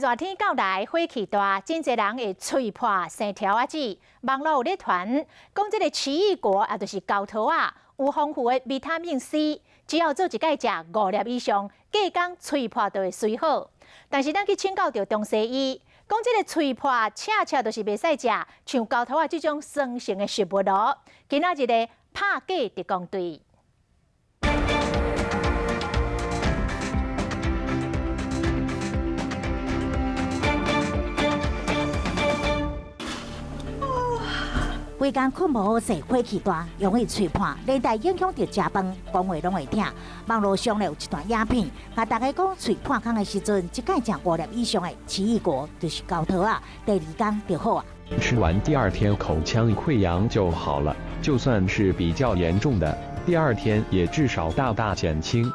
熱天到來，火氣大，真濟人會喙破生條仔子。網路有咧傳，講這个奇異果也就是猴桃仔，有豐富的維他命 C，只要做一擺食五粒以上，隔工喙破就會隨好。但是咱去請教著中西醫，講這个喙破恰恰就是袂使食像猴桃仔這種酸性的食物囉。今仔日的拍假特工隊。規工睏無好勢，火氣大，容易喙破，連帶影響著食飯、講話攏會疼。網路上咧有一段影片，共大家講喙破空的時陣，一擺食五粒以上的奇異果，就是猴桃仔，第二工就好啊。吃完第二天口腔潰瘍就好了，就算是比較嚴重的，第二天也至少大大減輕。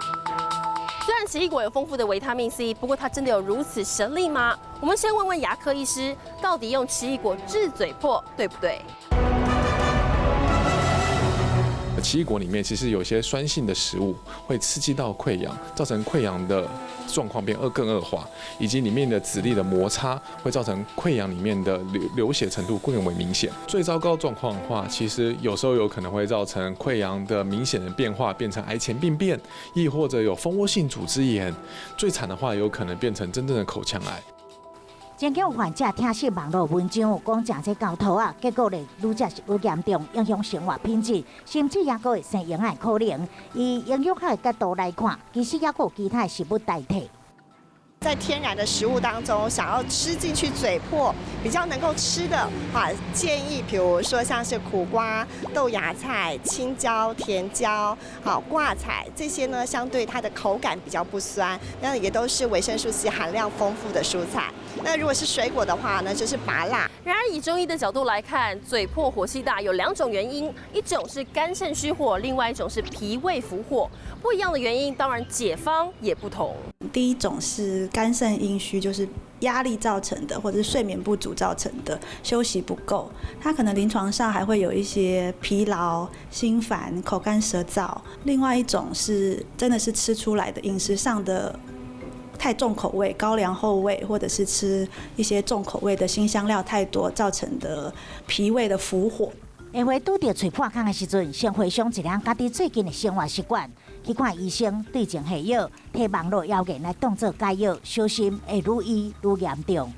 雖然奇異果有豐富的維他命 C，不過它真的有如此神力嗎？我們先問問牙科醫師，到底用奇異果治嘴破對不對？奇異果裡面其實有些酸性的食物會刺激到潰瘍，造成潰瘍的狀況變惡更惡化，以及裡面的籽粒的摩擦會造成潰瘍裡面的流血程度更為明顯。最糟糕狀況的話，其實有時候有可能會造成潰瘍的明顯的變化，變成癌前病變，亦或者有蜂窩性組織炎。最慘的話，有可能變成真正的口腔癌。曾經有患者聽信網路文章，講食這猴桃仔，結果咧愈食是愈嚴重，影響生活品質，甚至猶閣會生嬰仔可能。以營養學的角度來看，其實猶閣有其他的食物代替。在天然的食物當中，想要吃進去嘴破比較能夠吃的話，建議，譬如說像是苦瓜、豆芽菜、青椒、甜椒、好掛菜這些呢，相對它的口感比較不酸，那也都是維生素 C 含量豐富的蔬菜。那如果是水果的話呢，就是芭樂。然而以中醫的角度來看，嘴破火氣大有兩種原因，一種是肝腎虛火，另外一種是脾胃伏火。不一樣的原因，當然解方也不同。第一種是肝腎陰虛，就是壓力造成的，或者是睡眠不足造成的，休息不夠。他可能臨床上還會有一些疲勞、心煩、口乾舌燥。另外一種是真的是吃出來的飲食上的太重口味、高粱厚味，或者是吃一些重口味的辛香料太多造成的脾胃的伏火。下回拄著喙破空的時陣，先回想一下家己最近的生活習慣，去看醫生對症下藥，提網路謠言來當做解藥，小心會愈醫愈嚴重。